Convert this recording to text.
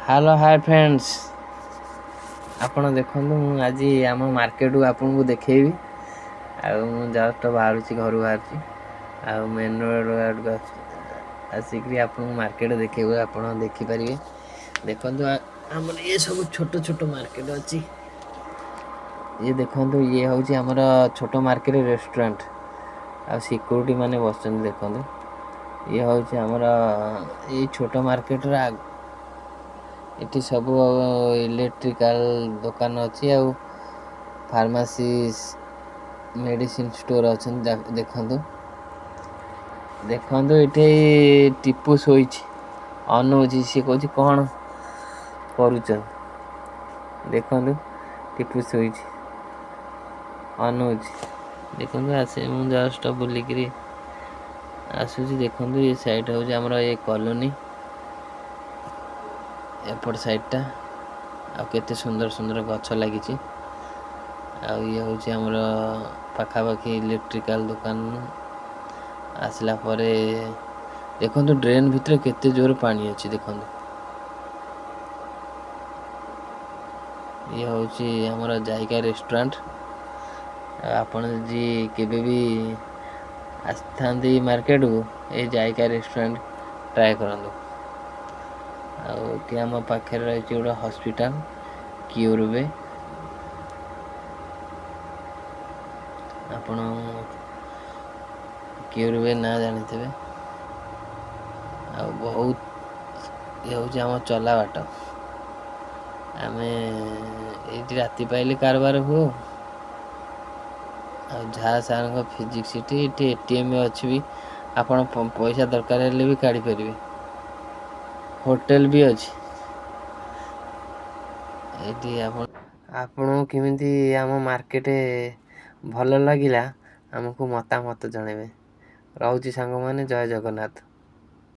Hello hi friends, ଆପଣ ଦେଖନ୍ତୁ, ମୁଁ ଆଜି ଆମ ମାର୍କେଟକୁ ଆପଣଙ୍କୁ ଦେଖେଇବି। ଆଉ ମୁଁ ଜଷ୍ଟ ବାହାରୁଛି, ଘରୁ ବାହାରୁଛି ଆଉ ମେନ୍ ରୋଡ଼ ଆଡ଼କୁ ଆସିକିରି ଆପଣଙ୍କୁ ମାର୍କେଟ ଦେଖେଇବୁ, ଆପଣ ଦେଖିପାରିବେ। ଦେଖନ୍ତୁ, ଆମର ଇଏ ସବୁ ଛୋଟ ଛୋଟ ମାର୍କେଟ ଅଛି। ଇଏ ଦେଖନ୍ତୁ, ଇଏ ହେଉଛି ଆମର ଛୋଟ ମାର୍କେଟ ରେଷ୍ଟୁରାଣ୍ଟ ଆଉ ସିକ୍ୟୁରିଟି ମାନେ ବସିଛନ୍ତି। ଦେଖନ୍ତୁ, ଇଏ ହେଉଛି ଆମର ଏଇ ଛୋଟ ମାର୍କେଟର। ଏଠି ସବୁ ଇଲେକ୍ଟ୍ରିକାଲ ଦୋକାନ ଅଛି ଆଉ ଫାର୍ମାସି, ମେଡ଼ିସିନ ଷ୍ଟୋର ଅଛନ୍ତି। ଦେଖନ୍ତୁ, ଦେଖନ୍ତୁ, ଏଠି ଟିପୁ ଶୋଇଛି, ଅନଉଛି। ସିଏ କହୁଛି, କ'ଣ କରୁଛ? ଦେଖନ୍ତୁ, ଟିପୁ ଶୋଇଛି, ଅନଉଛି। ଦେଖନ୍ତୁ, ଆସେ, ମୁଁ ଜଷ୍ଟ ବୁଲିକିରି ଆସୁଛି। ଦେଖନ୍ତୁ, ଏ ସାଇଡ଼ ହେଉଛି ଆମର ଏ କଲୋନୀ ଏପଟ ସାଇଡ଼ଟା। ଆଉ କେତେ ସୁନ୍ଦର ସୁନ୍ଦର ଗଛ ଲାଗିଛି। ଆଉ ଇଏ ହେଉଛି ଆମର ପାଖାପାଖି ଇଲେକ୍ଟ୍ରିକାଲ ଦୋକାନ। ଆସିଲା ପରେ ଦେଖନ୍ତୁ, ଡ୍ରେନ୍ ଭିତରେ କେତେ ଜୋର ପାଣି ଅଛି। ଦେଖନ୍ତୁ, ଇଏ ହେଉଛି ଆମର ଜାଇକା ରେଷ୍ଟୁରାଣ୍ଟ। ଆଉ ଆପଣ ଯଦି କେବେ ବି ଆସିଥାନ୍ତି ମାର୍କେଟକୁ, ଏଇ ଜାଇକା ରେଷ୍ଟୁରାଣ୍ଟ ଟ୍ରାଏ କରନ୍ତୁ। ଆଉ ଏଠି ଆମ ପାଖରେ ରହିଛି ଗୋଟେ ହସ୍ପିଟାଲ, କ୍ୟୁରବେ। ଆପଣ କ୍ୟୁରବେ ନାଁ ଜାଣିଥିବେ। ଆଉ ବହୁତ ଇଏ ହେଉଛି ଆମ ଚଲା ବାଟ। ଆମେ ଏଇଠି ରାତି ପାଇଲେ କାରବାର ହୁଏ। ଆଉ ଝା ସାର୍ଙ୍କ ଫିଜିକ୍ସ ସିଟି। ଏଠି ଏଟିଏମ୍ ଅଛି ବି, ଆପଣ ପଇସା ଦରକାର ହେଲେ ବି କାଢ଼ିପାରିବେ। ହୋଟେଲ ବି ଅଛି ଏଇଠି। ଆପଣଙ୍କୁ କେମିତି ଆମ ମାର୍କେଟ ଭଲ ଲାଗିଲା, ଆମକୁ ମତାମତ ଜଣାଇବେ। ରହୁଛି ସାଙ୍ଗମାନେ, ଜୟ ଜଗନ୍ନାଥ।